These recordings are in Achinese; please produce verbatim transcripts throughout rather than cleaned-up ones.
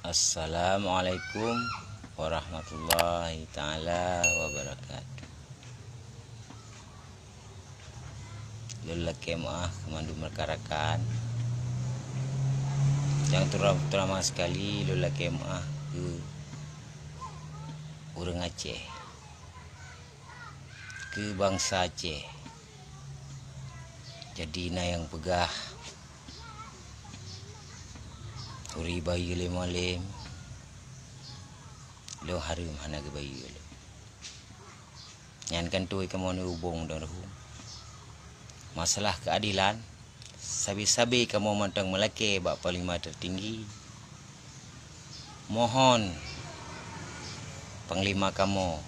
Assalamualaikum warahmatullahi taala wabarakatuh. Lôn lakée meuáh keu mandum rakan-rakan. Nyang teura-, teurutama sekali lôn lakée meuáh keu ureuëng Aceh, keu bansa Aceh. Jadi na nyang peugah, turi bayeue lé malem, lôn hareuem hana geubayeue lé. Nyan kan turi kamoe neubong dan ruhueng. Masalah keuadelan, sabe-sabe kamoe mantong meulakée bak panglima teutinggi. Mohon panglima kamoe,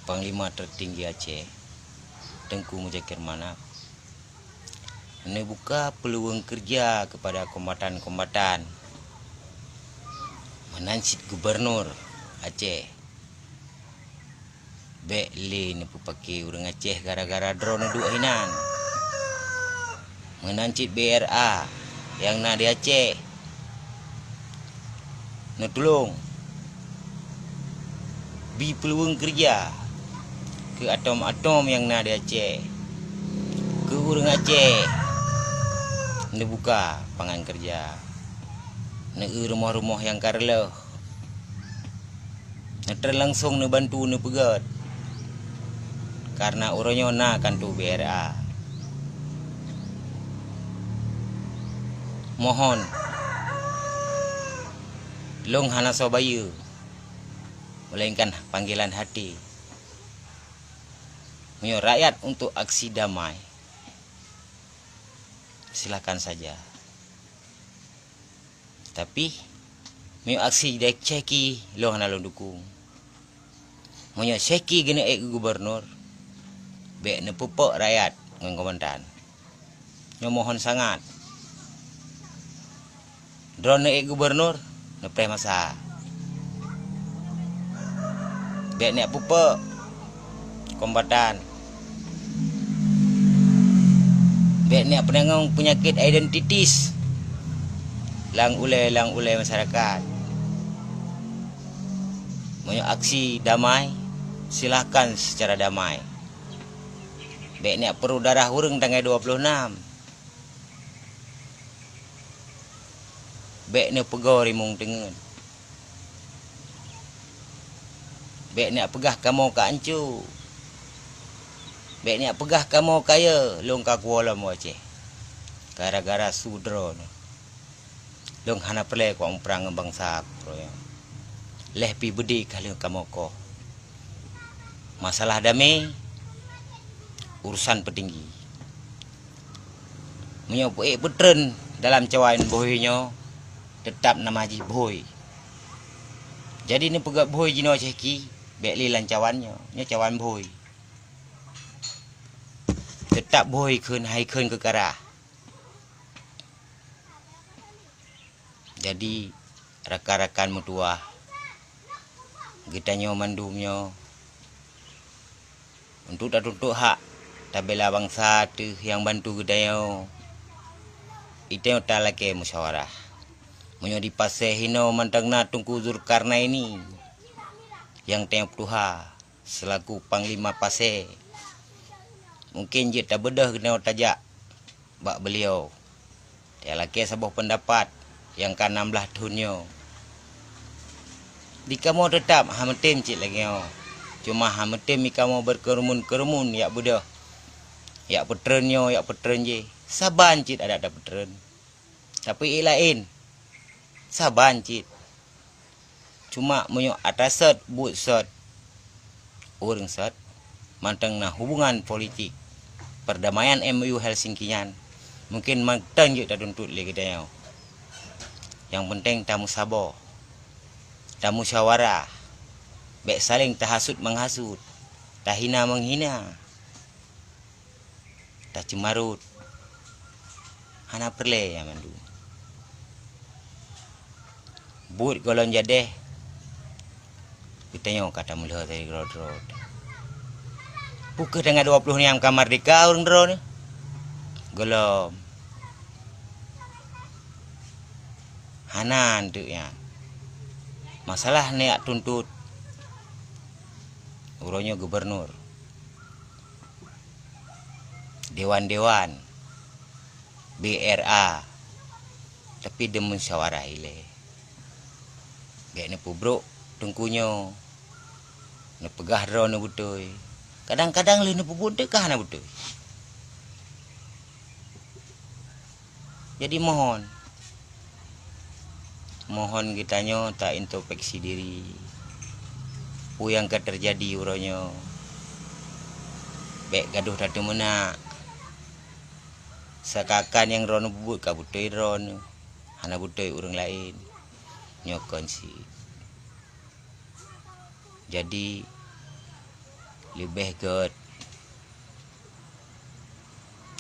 panglima teutinggi Aceh, Teungku Muzakir Manaf, neubuka peuluweueng keureuja keupada kombatan-kombatan, meunan cit gubunur Aceh. Bék lé neupeupake ureuëng Aceh gara-gara droe neuduek hinan. Meunan cit B R A nyang na di Aceh, neutulông bi peuluweueng keureuja keu atom-atom nyang na di Aceh, keu ureuëng Aceh, neubuka pangan keureuja, neueu rumoh-rumoh nyang ka reuloh. Neutreun langsong neubantu neupeugét, kareuna uroe nyoe na kanto B R A. Mohon, lôn hana soe bayeue, melainkan panggilan hati. Meunyoe rakyat untuk aksi damai, silakan saja. Tapi, meunyoe aksi dari Syehki, lôn hana lôn dukung. Meunyoe Syehki geuneuk ék gubunur, bék neupeupok rakyat ngon kombatan. Nyoe mohon sangat. Droe neuék gubunur, neupreh masa. Bék neuk peupok kombatan. Bék neuk peunanggung peunyakét identitas lam ulée-lam ulée masyarakat. Meunyoe aksi damai, silahkan secara damai. Bék neuk peuruh darah ureuëng tanggai dua puluh enam. Bék neuk peugoe rimueng teungeut. Bék neuk peugah kamoe ka anco. Bék neuk peugah kamoe kayée, lôn ka kuwoe lom u Aceh. Gara-gara su droe nyoe. Lôn hana peureulée kuwak muprang ngon bansa ku uroe nyoe. Lheueh pih beudé ka lheueh kamoe koh. Masalah damé, urusan peutinggi. Meunyoe peuék peutreun dalam cawan bhôi nyoe, teutab nama jih bhôi. Jadi neupeugét bhôi jinoe Syehki, bék lé lam cawan nyoe, nyoe cawan bhôi. Teutab bhôi kheun hai kheun keu karah. Jadi, rakan-rakan meutuwah, geutanyoe mandum nyoe, untuk tatuntut hak tabela bansa teuh nyang bantu geutanyoe, itanyoe talakée musyawarah. Meunyoe di Pasé hinoe mantong na Teungku Zulkarnaini nyang tanyoe peutuha, seulaku Panglima Pasé. Mungken jeuet tabeudôh keunoe tajak bak beuliau, talakée saboh peundapat nyang ka nam blaih thon nyoe. Di kamoe teutab hana meutem cit lagée nyoe, cuma hana meutem di kamoe beukeurumun-keurumun jak beudôh, jak peutreun nyoe, jak peutreun jéh. Saban cit adak tapeutreun. Tapi ék laén, saban cit. Cuma meunyoe atra sot, buet sot, ureuëng sot, mantong na hubungan politik perdamaian M O U Helsinki nyan, mungken mantong jeuet tatuntut lé geutanyoe. Nyang penting tameusaboh, tamusyawarah, bék saléng tahasut-menghasut, tahina-menghina. Taceumarot. Hana peureulée nyan mandum. Buet gohlom jadeh, geutanyoe ka tameulheueh dari droe-droe. Peu kheueh tanggai dua ploh nyan ka merdeka ureuëng droeneuh? Gohlom. Hana anteuk nyan. Masalah neujak tuntot uroe nyoe gubernur, dewan-dewan, B R A, tapi deungon musyawarah ilée. Bék neupeubrok teungku nyoe, neupeugah droeneuh beutôi. Kadang-kadang lheueh neupeubuet teuk ka hana beutôi. Jadi mohon, mohon geutanyoe ta-introspeksi diri. Peue nyang ka teujadi uroe nyoe, bék gadôh tateumeunak. Seakan-akan nyang droeneuh peubuet ka beutôi droeneuh, hana beutôi ureuëng laén. Nyoe kon cit. Jadi, leubeh gét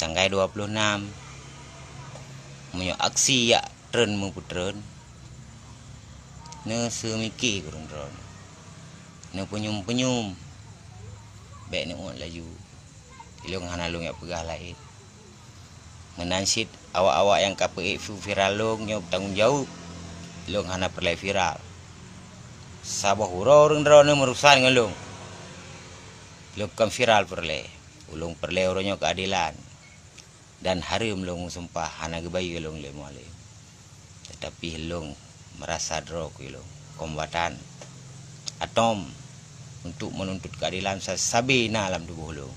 tanggai dua ploh nam, meunyoe aksi jak treun meupeutreun, neuseumike kureueng droeneuh, neupeunyum-peunyum, bék neuôt laju. Ilong hana lôn jak peugah laén. Meunan cit awak-awak nyang ka peuék viral lôn nyoe tanggong jaweueb, lôn hana peureulée viral. Saboh uroe ureuëng droeneuh meurusan ngon lôn, lôn kon viral peureulée. Ulôn peureulée uroe nyoe keuadelan, dan hareuem lôn meusumpah hana geubayeue lôn lé Mualem. Teutapi lôn meurasa droe keu lôn kombatan atom untuk meununtut keuadelan sa-, sabe na lam tuboh lôn.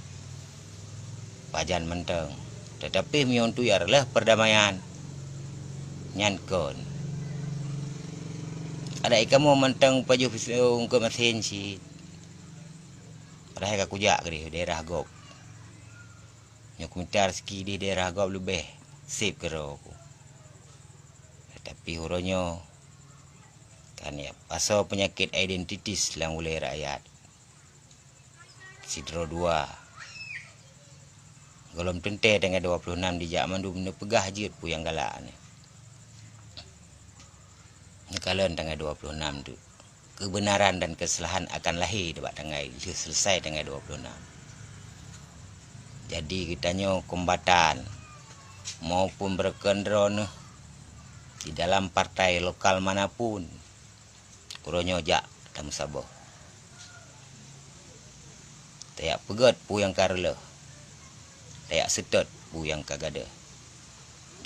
Pajan mantong, teutapi meunyoe untuk jak reuloh peurdamaian, nyan kon. Adak ikamoe mantong pajoh piseu ungkot masén cit. Padahai ka kujak keudeh daerah gob. Nyoe kumita rezeki di daerah gob leubeh seb keudroe ku. Tapi uroe nyoe kan ya pasoe peunyakét identitas lam ulée rakyat. Sidroe dua. Gohlom teuntée tanggai dua ploh nam dijak mandum neupeugah jeuet peue nyang galak nyoe. Neukalon tanggai dua ploh nam tu. Keubeunaran dan keusalahan akan lahé nibak tanggai lheueh seuleusai tanggai dua ploh nam. Jadi geutanyoe kombatan maupun beureukan droeneuh di dalam partai lokal manapun, uroe nyoe jak tameusaboh. Tajak peugét peue nyang ka reuloh, tajak seutôt peue nyang ka gadôh,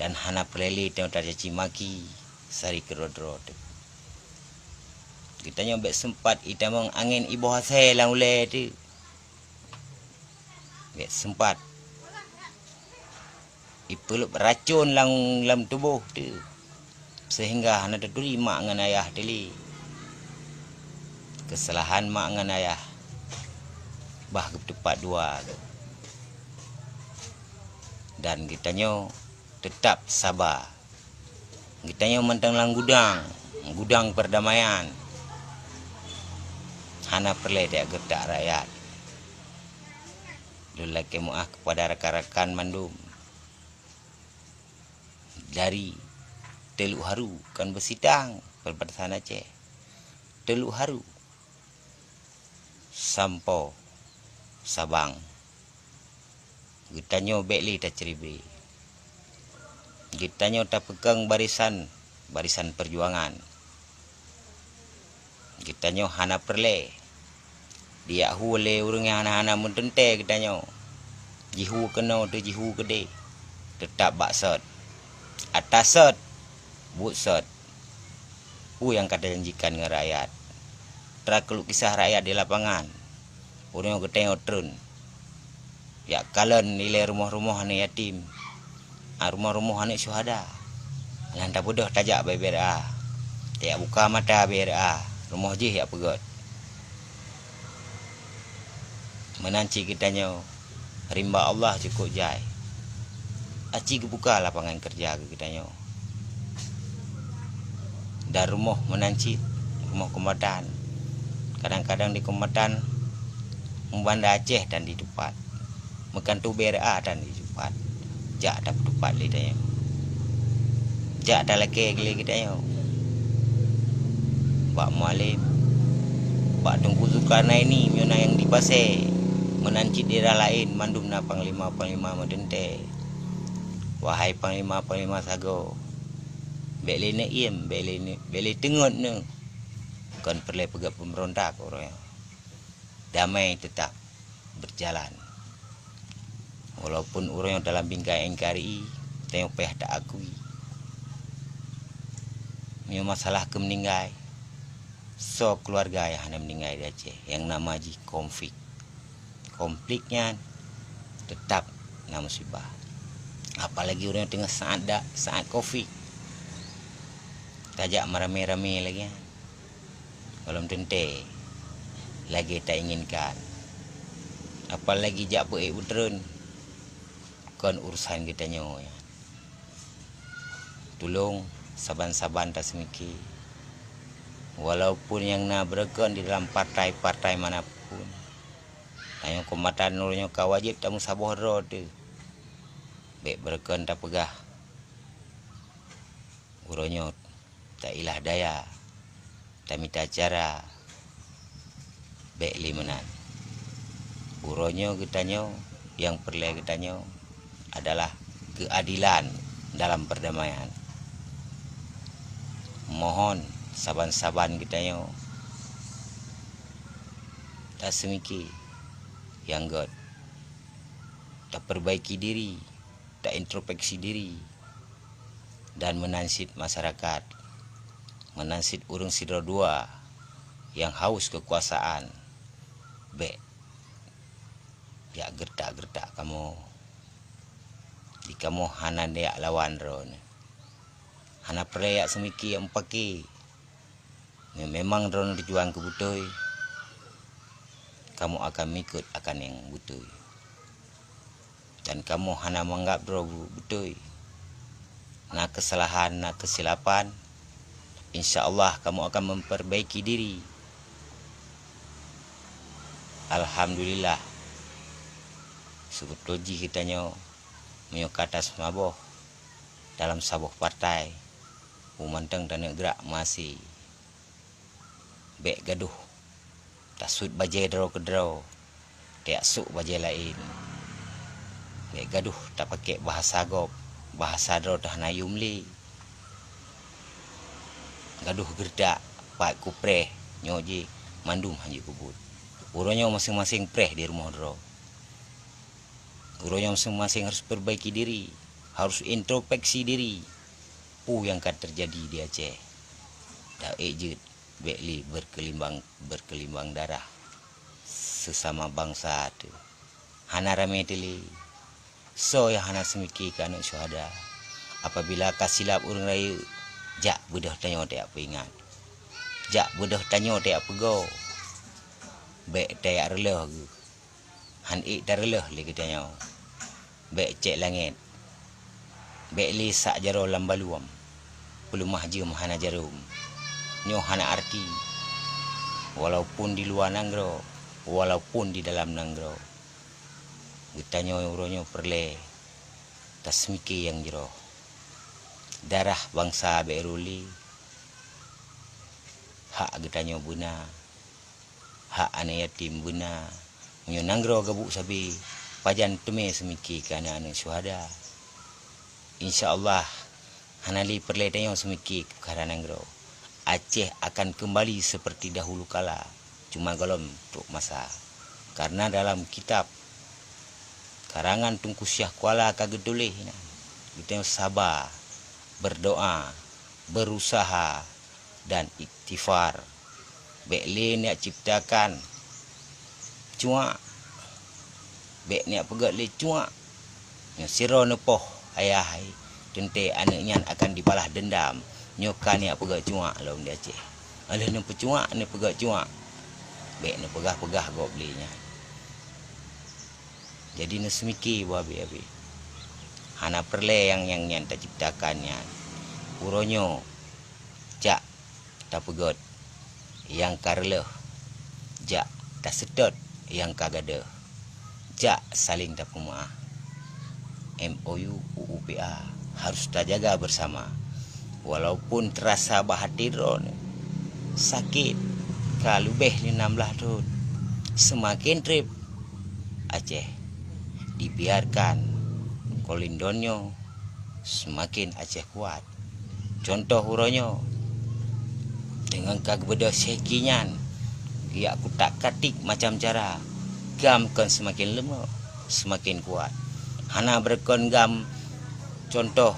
dan hana peureulée lé tanyoe tacaci maki sari keudroe-droe teuh. Geutanyoe bék seumpat itamong angén iboh asée lam ulée teuh. Bék seumpat ipeuleueb racon lam, lam tuboh teuh, seuhingga hana taturi mak ngon ayah teuh lé. Keusalahan mak ngon ayah bah geuteupat dua geuh. Dan geutanyoe teutab saba. Geutanyoe mantong lam gudang, gudang peurdamaian. Hana peureulée tajak geutak rakyat. Lôn lakée meuáh keupada rakan-rakan mandum. Dari Teuluk Haru, kon Beusitang, perbatasan Aceh. Teuluk Haru sampoe Sabang. Geutanyoe bék lé tacribée. Geutanyoe tapeukong barisan, barisan peujuangan. Geutanyoe hana peureulée dijak hu lé ureuëng nyang hana-hana meuteuntée geutanyoe. Jihu keunoe teuh jihu keudeh, teutab bak sot. Ata sot, buet sot. Peue nyang ka tajanjikan ngon rakyat? Teuka keuloe kisah rakyat di lapangan. Ureuëng nyoe geutanyoe treun jak kalon ilée rumoh-rumoh aneuëk yatim, a rumoh-rumoh aneuëk syuhada. Lam tabeudôh tajak bak B R A, tajak buka mata B R A, rumoh jih jak peugét. Meunan cit geutanyoe, rimba Allah cukôp jai. Aci geubuka lapangan keureuja keu geutanyoe. Dan rumoh meunan cit, rumoh kombatan. Kadang-kadang di kombatan, mubanda Aceh tan jitupat. Meukantu B R A tan jitupat. Jak tapeuteupat lé tanyoe. Jak talakée lé geutanyoe bak Mualem, bak Teungku Zulkarnaini meunyoe na nyang di Pasé, meunan cit daerah laén mandum na panglima-panglima meuteuntée. Wahai panglima-panglima sagoe, bék lé neuiem, bék lé neu-, bék lé teungeut neu. Kon peureulée peugét pemberontak uroe nyoe. Damai tetap berjalan. Walaupun uroe nyoe dalam bingkai N K R I, tanyoe payah taakui. Meunyoe masalah keu meuninggai, soe keuluwarga nyang hana meuninggai di Aceh, nyang nama jih konflik. Konflik nyan teutap na musibah. Apalagi ureuëng teungoh saát da-, saát konflik. Tajak meuramé-ramé lagée nyan. Gohlom teuntée lagée tainginkan. Apalagi jak peuék beutreun, kon urusan geutanyoe nyan. Tulông saban-saban taseumiki, walaupun nyang na beureukan di dalam partai-partai manapun, tanyoe kombatan uroe nyoe ka wajéb tameusaboh droe teuh. Bék beureukan tapeugah uroe nyoe tailah daya, tamita cara, bék lé meunan. Uroe nyoe geutanyoe, nyang peureulée geutanyoe adalah keuadilan dalam perdamaian. Mohon saban-saban geutanyoe taseumiki nyang gét, tapeurbaiki diri, taintrospeksi diri, dan meunan cit masyarakat, meunan cit ureuëng sidroe dua nyang haus keukuasaan, bék jak geureutak-geureutak kamoe. Di kamoe hana neujak lawan droeneuh. Hana peureulée jak seumiki nyang mupake. Meunyoe memang droeneuh teujuang keu beutôi, kamoe akan meuikot akan nyang beutôi. Dan kamoe hana manggab droe bu-, beutôi. Na keusalahan, na keusilapan, insya Allah kamoe akan memperbaiki diri. Alhamdulillah, seubeutôi jih geutanyoe meunyoe ka taseumaboh dalam saboh partai, beu mantong taneuk grak meuhase. Bék gadoh tasuet bajée droe keudroe, tajak sôk bajée laén. Bék gadoh tapakék bahasa gob, bahasa droe teuh hana yum lé. Gadoh geureutak, pat kupreh, nyoe jih mandum hanjeuet kubuet. Uroe nyoe maséng-maséng preh di rumoh droe. Uroe nyoe maséng-maséng harus perbaiki diri, harus introspeksi diri. Peue nyang ka teujadi di Aceh? Taék jeuet, bék lé beurkeulimbang, beurkeulimbang darah seusama bansa teuh. Hana ramé teuh lé. Soe nyang hana seumiki keu aneuëk syuhada? Apabila ka silap ureuëng rayeuk, jak beudôh tanyoe tajak peuingat. Jak beudôh tanyoe tajak peugoe. Bék tajak reuloh geuh. Hán ék tareuloh lé geutanyoe. Bék cék langét. Bék lé sak jaroe lam baluem. Peuleumah jeuem hana jarôm. Nyoe hana arti. Walaupun di luwa nanggroe, walaupun di dalam nanggroe, geutanyoe uroe nyoe peureulée taseumiki nyang jroh. Darah bansa bék rôh lé. Hak geutanyoe beuna. Hak aneuëk yatim beuna. Meunyoe nanggroe gabuk sabe, pajan teumé seumiki keu aneuëk-aneuëk syuhada? Insya Allah, hana lé peureulée tanyoe seumiki keu peukara nanggroe. Aceh akan keumbali seupeurti dahulu kala, cuma gohlom trok masa. Kareuna dalam kitab karangan Teungku Syiah Kuala ka geutuléh inan, geutanyoe saba, beurdoa, beuruseuha, dan ikhtifar. Bék lé neujak ciptakan cuak, bék neujak peugét lé cuak. Nyoe sidroe neupoh ayah hai, teuntée aneuëk nyan akan dibalah deundam. Nyoe ka neujak peugét cuak lom di Aceh. Óh lheueh neupeucuak, neupeugét cuak, bék neupeugah-peugah gob lé nyan. Jadi neuseumiki boh abée-abée. Hana peureulée nyang, nyang nyan taciptakan nyan. Uroe nyoe, jak tapeugét nyang ka reuloh, jak taseutôt nyang ka gadôh, jak saléng tapeumeuáh. M O U, U U P A harus tajaga bersama. Walaupun teurasa bak até droeneuh sakét, ka leubeh lé nam blaih thon, seumaken treb Aceh dibiarkan, kolindon nyoe seumaken Aceh kuat. Cuntoh uroe nyoe, Deungon ka geubeudôh syèh geuh nyan, geujak kutak-katik macam cara, GAM kon seumaken leumoh, seumaken kuat. Hana beureukan GAM cuntoh,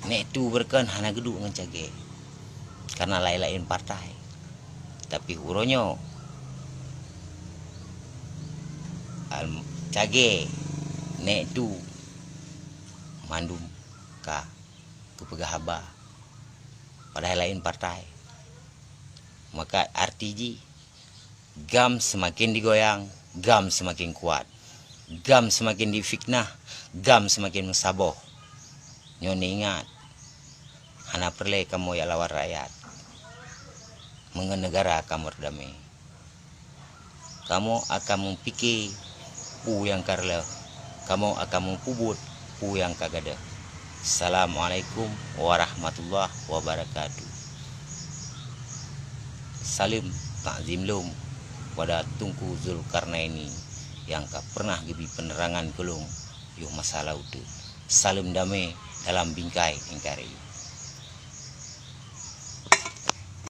Nek Tu beureukan hana geuduek ngon Cagèe, kareuna laén-laén partai. Tapi uroe nyoe, al-, Cagèe, Nek Tu, mandum ka geupeugah haba, padahai laén partai. Maka arti jih, GAM seumaken jigoyang, GAM seumaken kuat, GAM seumaken jifitnah, GAM seumaken meusaboh. Nyoe neuingat, hana peureulèe kamoe jak lawan rakyat meungon neugara kamoe damé. Kamoe akan meupike peue nyang ka reuloh, kamoe akan meupeubuet peue nyang ka gadôh. Assalamualaikum warahmatullahi wabarakatuh. Saleuem takzim lôn bak Teungku Zulkarnaini nyang ka peureunah geubri peunerangan keu lôn yoh masa laôt teuk. Saleuem damé dalam bingkai N K R I.